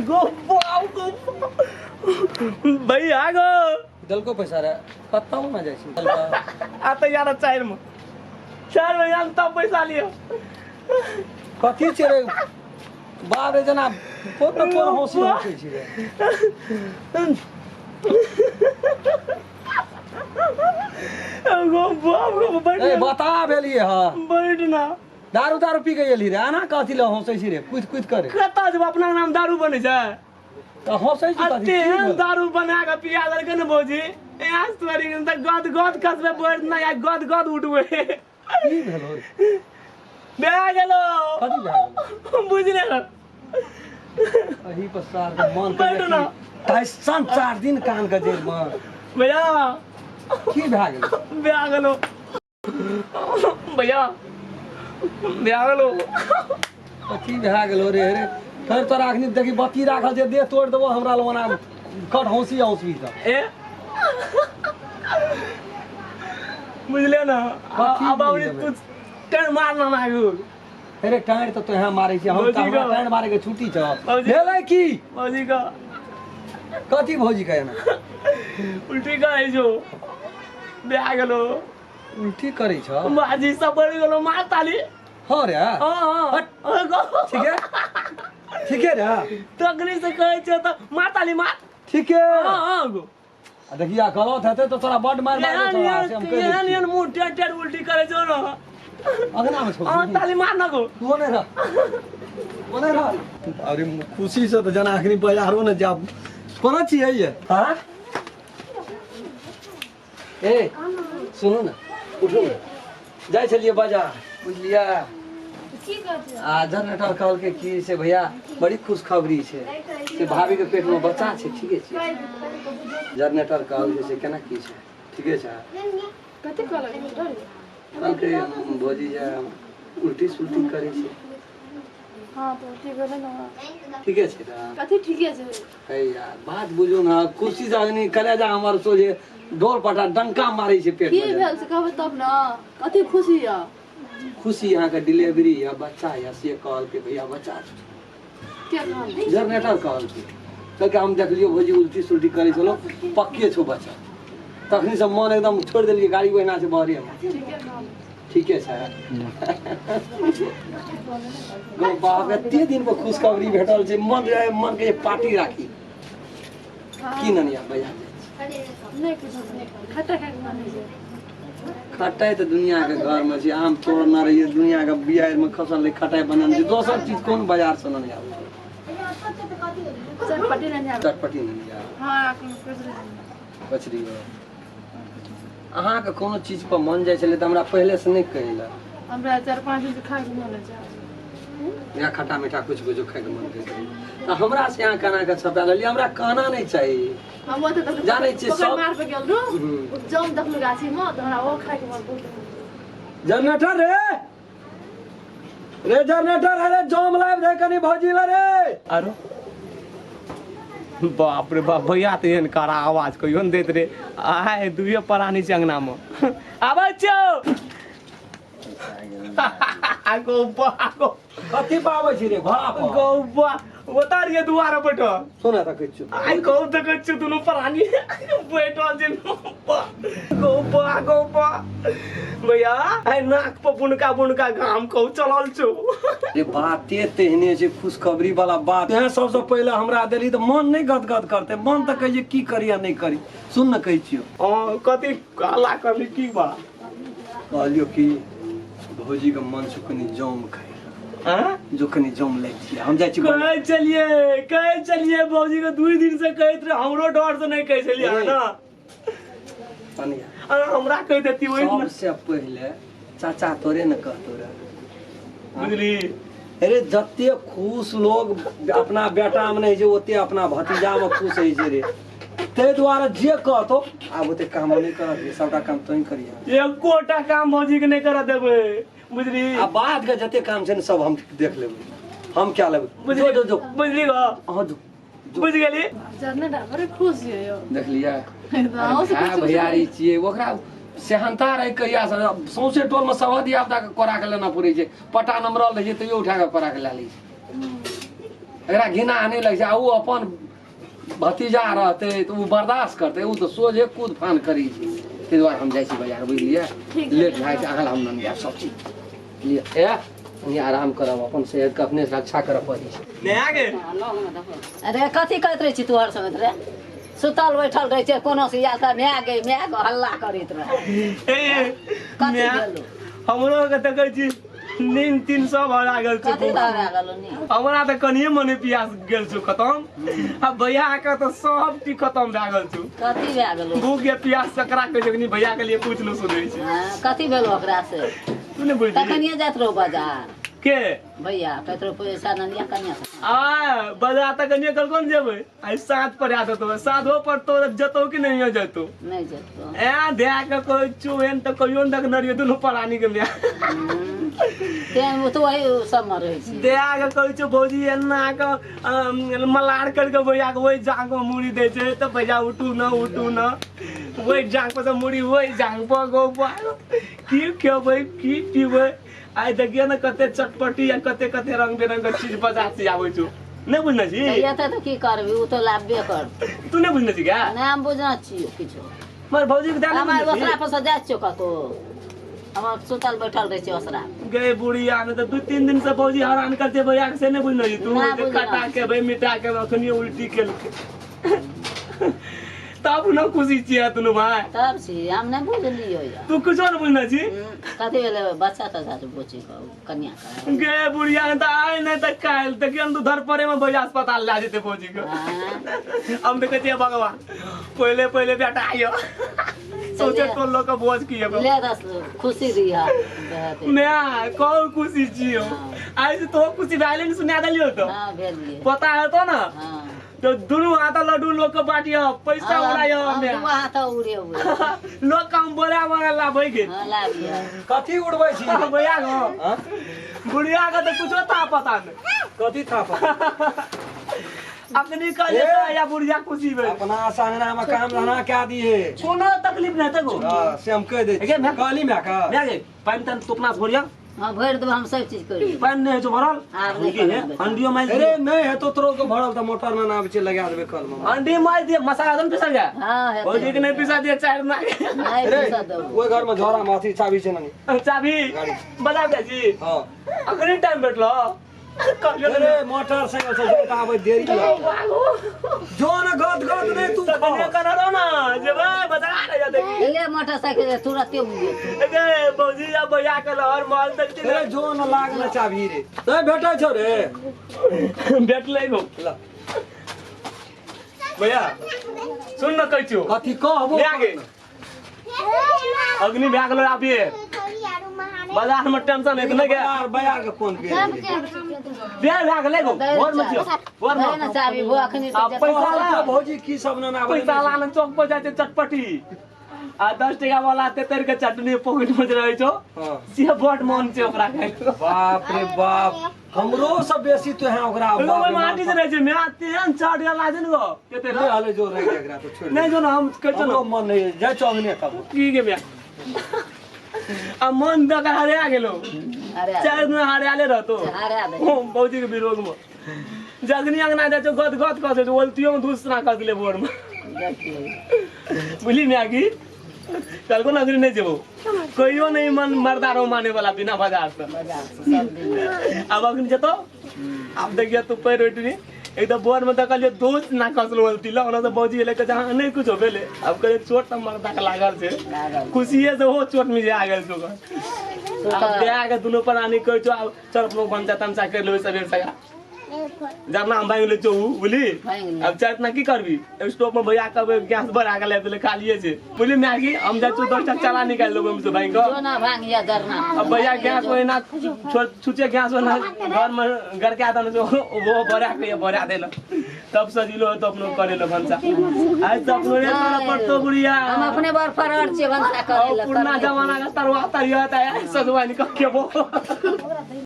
गो बाप गो भैया गो देलको पैसा रे कतौ ना जाइ छी देलको। आ तऽ यार चारि मे चारि मे आयल तब पैसा लिअ कथी छै रे बाप रे जेना कोन न कोन हौसी हौसै छी रे गो बाप गो बैठ ए बता भेलिए ह बैठ ना दारू दारू पी के एली रे आना कथी ले हौसै छी रे कुद कुद करे कतऽ जब अपना नाम दारू बनै छै तऽ हौसै छी आ कथी की तेहन भेल? दारू बना कऽ पिया देलकै ने भौजी यहाँ तोरी तऽ गद गद कसबै बैठ ना या गद गद उठबै की भेलो रे भए गेलो कथी भए गेलो बुझले ने अही पर सार के मन बैठ ना। तैसन चार दिन कान के जेल में भैया की भए गेलो भए गेलो भैया भए गेलो कथी भए गेलो रे रे फेर तोरा अखनी देखी बत्ती राखल छै देह तोड़ि देबो हमरा लग ओना कट हौसी हौसबी तऽ ए बुझले ना कथी अब बुझि तू जेबै? टेन मारना मागू अरे टाँड़ तऽ तोहे मारै छी हम तऽ भौजी हमरा गो। टाँड़ मारै के छुट्टी छौ भौजी। भेलै की भौजी का कथी भौजी के एना उल्टी करै छौ भए गेलो उल्टी करै छौ बाजी सब बढ़ि गेलो मार ताली हँ रे हँ हँ हट। ठीके ठीके रे तकनी से कहै छै तऽ मार ताली मार ठीके हँ हँ गो आ देखिया गलत हेतै तऽ तोरा बड मारि मारबौ एहन तोरा से हम एहन कहि दै एहन छियौ। एहन मुँह टेढ़ टेढ़ उल्टी करै छौ ने अगना मे छौ हँ ताली मार न गो तू ओने रह ओने रह अरे खुशी से तऽ जेना अखनी बाजारो ने जाब कोना छियै ये हाँ ए सुनू ने उठू ने जाइ छलियै बाजार बुझलियै की करतै आ जनरेटर कहलकै कि से भैया बड़ी खुशखबरी छै से भाभीके पेटमे बच्चा छै ठीके छै जनरेटर कहलकै से केना की छै ठीके छै कथी कहलक डर कहलकै भौजी जे उल्टी सुल्टी करै छै हँ तऽ ठीक भेलै ने ठीके छै तऽ कथी ठीके छै हे यार बात बुझू ने खुशी से अग्नि कलेजा हमर सोझे ढोल पटा डंका मारै छै पेट की में भेल से कहबै तब ने कथी खुशी यऽ खुशी अहाँके डिलीवरी या बच्चा या से कहलकै भैया बच्चा छै। के कहल जनरेटर कहलकै कहलकै हम देखलियौ भौजी उल्टी सुल्टी करै छलौ पक्के छौ बच्चा तखनी से मन एकदम छोड़ि देलियै गाड़ी ओहिना छै बहरेमे ठीके कहल ठीके छै गौ बाप एते दिन पर खुशखबरी भेटल छै मन रहै मन के पार्टी राखी की ननिया बजा नहि किछो खट्टा खायके मन होइ छै खटाइ तऽ दुनिया के घर में छै आम तोड़ने रहियै दुनिया के बियार में खसल रहै खटाइ बनल छै दोसर चीज कोन बाजार से ननिया आबै छै? चटपटी नहि आबै चटपटी ननिया हँ एखन कचरी कचरी अहाँके कोनो चीज पर मन जाइ छलै तऽ हमरा पहिले से नहि कहै लए हमरा 4-5 दिन से खायके मन होइ छै या खट्टा मीठा कुछ कुछ खायके मन करै छै तऽ हमरा से अहाँ केना कऽ छपा लेलियै हमरा कहना नहि चाही हम ओतऽ देखलहुँ जानै छियै पोखरि सब- मार पे गेल रहूँ जम देखलहुँ गाछीमे तऽ हमरा ओ खायके मन बहुत जनरेटर रे रे जनरेटर अरे जम लाइब दे कनी भौजी ला रे आरो बाप रे बाप भैया तऽ एहन कड़ा आवाज कहियो ने दैत रे आय दुइये प्राणी छै अंगना मे आबै छियौ गौ गौ कथी पाबै छी रे घोड़ा पर गौ बा ओतऽ रहियै दुआरे बैठल सुना तऽ कहै छियौ आइ कहू देखै छियौ दुनू प्राणी बैठल छै गौ बा गौ बा भैया आइ नाक पर बुनका बुनका घाम कहू चलल छौ रे बाते तेहने छै खुशखबरी वाला बात तें सबसँ पहिले हमरा देली तऽ मन नहि गदगद करतै मन तऽ कहै छै की करी आ नहि करी सुन ने कहै छियौ हँ कथी हल्ला करली की बा कहलियौ कि भौजीके मन से कनि जम खाइ आँय? जो कनि जम लै छियै हम जाइ छी बजार। कहै छलियै कहै छलियै भौजी के 2 दिन से कहैत रहे हमरो डर से नहि कहै छलियै अहाँ ने कनिया अहाँ हमरा कहि देती ओहि दिन सबसे पहिले चाचा तोरे ने कहतो रहे बुझली अरे जते खुश लोग अपना बेटा में नहीं छै ओते अपना भतीजा में खुश होइ छै रे ताहि दुआरे जे कहतो आब ओते काम नहि करत रे सबटा काम तोही करिहे एकोटा काम भौजी के नहि करऽ देबै बुझली आ बाद के जते काम छै ने सब हम देख लेबै हम क्या लेबै बुझली जो जो जो बुझली गो अहाँ जो बुझि गेली जरने बड़े खुश छियै यौ देखलियै अहूँ से भाय खुश भैयारी छियै ओकरा सेहनता रहै कहिया से सौंसे टोल में सब धिया पुता के कोरा के लेना पड़ै छै पटा नमरल रहै छै तैयो उठा के कोरा के लए लै छै एकरा घिना नहि लगै छै। आ ओ अपन भतीजा रहतै तऽ ओ बर्दाश्त करतै, ओ तऽ सोझे कूद फान करै छै। ताहि दुआरे हम जाइ छी बाजार, बुझलियै? लेट भए जाइ छै। अहाँ हम नहि जायब, सब चीज लिअ, ए कनि आराम करब, अपन सेहतके अपने रक्षा करऽ पड़ै छै। नया गे अरे कथी करैत रहै छी तू हर समय रे? सुतल बैठल रहै छै, कोनो से आयल तऽ माय गे माय गे हल्ला करैत रहै। ए कथी माय भेलौ? हमरो के देखै छी नींद तीन सब हरा गेल छौ। कथी लहरा गेलौ नींद? हमरा तऽ कनिये मने पियास गेल छौ खतम, आ भैया के तऽ सब चीज खतम भए गेल छौ। कथी भए गेलौ? भूख या प्यास सकरा कहै छै, भैया के लिए पूछलू सुनै छी। हँ, कथी भेलौ ओकरा से? तू नहि बुझली? तखनिये जाइत रहौ बाजार के भैया कहैत रहौ पैसा ननिया कनिया से। आ बाजार तऽ कनिये कल कोन जेबै, आइ सात पर आ देतौ, सातो पर तो जतौ कि नहीं जतौ? नहि जेतौ। ए दए के कहै छौ एहन तऽ कहियो ने देखने रहियै दुनू प्राणी के माय। तें ओ तऽ वही सबमे रहै छी। दया के कहै छौ भौजी एना के मलार कर के भैया के ओहि जांग पर मुड़ी दै छै तऽ भैया उठू न उठू न, ओहि जांग पर से मुड़ी ओहि जांग पर गो की खेबै की पीबै। आइ देखिए ने कते चटपटी आ कते कते रंग बिरंग के चीज बाजार से आबै छौ। नहि बुझने छी? तऽ एतऽ तऽ की करबी, ओ तऽ लाबबे करतै। तू नहि बुझने छी क्या? नहि, हम बुझना छियौ किछो। मगर भौजी के दाना हमर बुझने छी? ओसरा पर से जाइ छियौ कतौ, हमर सुतल बैठल रहै छै ओसरा। गे बुढ़िया ने तऽ 2-3 दिन से भौजी हरान करते भैया के, से नहि बुझने छी तू? ना बुझना। कटा के भाई मिटा के अखनी उल्टी केलकै तब न खुशी छियै दुनू भाई। तब छी हम नहि बुझलियौ या। तू कुछो नहि बुझने छी? कथी भेलै बच्चा तच्चा छै बुच्ची के कनिया के? गे बुढ़िया ने तऽ आइ नहि तऽ काल्हि देखियौ ने तू धर परे में भैया अस्पताल लए जेतै भौजी के। हाँ। हम देखै छियै भगवान पहिले पहिले बेटा आइयो सोचे टोल लोग के बोझ की हेबे। ले दस खुशी दिहा। मैं कौन खुशी छियो आइ से तो खुशी भेलै ने सुना देलियो तो। हाँ भेलियै। पता हेतो ना? हाँ। तो दुनू हाथ लड्डू लोग के बांटियो पैसा उड़ाइयो। हम मैं दू हाथ उड़े हुए लोग काम बोला बोला लाबै के। हाँ लाबियो। कथी उड़बै छी? भैया गो हाँ? बुढ़िया के तो कुछो था पता नहीं। कथी था पता? अखनी कहले ए! या बुढ़िया खुशी भेल। अपना संगना में काम धंधा क्या दिए? कोनो तकलीफ नहीं हेतै गो। हाँ, से हम कह दे। एगे मैं- कहली मैं का? भए गेल पानि तानि तोपना से भरिया। हाँ भरि देबै, हम सब चीज करि देबै। पानि नहि होइ छौ भरल? आब नहि की हे? करबै। हंडियो मारि अरे दियौ। नहीं है तो तोरो के भरल तो मोटर में ना आबै छै, लगा देबै कल में। हंडी मारि दियौ, मसाला एकदम पिसल जाय। हाँ हेतै। भौजी के नहि पिसा दियौ चारि ना। नहि अरे पिसऽ देबै। ओहि घर में झोरा में अथी चाबी छै ननी। चाबी गाड़ी। बजा दे जी। हाँ। अखनी टाइम भेटलो कहलियौ अरे मोटरसाइकिल से जो आबै देरी लगतौ। जो न गद गद नहीं तू तखने खा। कना रहो ना जेबै बजा ले जाते। ले मोटरसाइकिल तुरते उड़े। गे भौजी या भैया के लहर महल तक छी। अरे जो न लागल चाबी रे। नहीं भेटै छौ रे। भेटलै गो। ला। भैया सुन न कहै छियौ। कथी कहबो? भए गेल अग्नि भए गेलो आबिये बाजार में टेंशन हेतै नहि गे। बाजार बाजार के कोन बेर भेलै? बियाह भए गेलै गो घर में छियौ घर दे में। ने चाबी वो अखनी आ पैसा ला। भौजी की सब ना आबै? पैसा ला ने चौक पर जाइ छै चटपटी आ 10 टका वाला तेतैर के चटनी पॉकेट में रहै छौ। हाँ। से बड मन छै ओकरा खाइ के। बाप रे बाप, हमरो सब बेसी तो है ओकरा। ओहि माटी से रहै छै मैं तेहन चढ़ गेल छै ने गो तेतैर। नहीं हले जो रह गया एकरा तो छोड़। नहि जो ने हम कहै छियौ हमरो ने मन नहीं जाय चौंगने तब। की गे बियाह आ मन दऽ के हरा गेलो। अरे 4 दिन हराले रहतो। हरा दे। भौजी के विरोध में जखनी अंगना जाइ छौ गद गद कऽ दै छौ, ओलतियो में धूसना कऽ देले भोर में। देखियौ बुझली मैगी कहलको ना अग्नि नहीं जेबो कहियो नहीं मन मर्दा रो माने वाला बिना बाजार से। बाजार से सब दिन। अब अग्नि जतो अब देखिए तू पैर उठनी एकदम बोर में देखलियो दोस्त ना कसलो बोलती ला ओना से भौजी एले के जहां नहीं कुछ भेले अब करे चोट त मर्दा के लागल छै। लागल। खुशिये से हो चोट में जे आ गेल छौ। अब दया के दुनू प्राणी कहै छौ आब चल अपनो भनसा तमसा कर लेबै सबेर सका जरना हम भांगि लै छौ बुझली। भांगि ले। अब चाहे इतना की करबी स्टोव में भैया कहबै गैस बढ़ा के लाबि देले खालिए छै बुझली मैगी। हम जाइ छौ 10 टा चना निकालि लेबै ओहिमे से भांगि कऽ। जो ना भांग या जरना। अब भैया गैस ओहिना छुचे गैस ओहिना घर में गड़का देने छौ वो भरा के भरा देलक तब सजिलो तो अपनो करे लो भनसा आज तो अपनो रे करऽ पड़तो बुढ़िया। हम अपने बड़ फरहर छियै भनसा करे और लए। पुरना जमाना के तरुआ तरिया त सजवाइन के खेबो।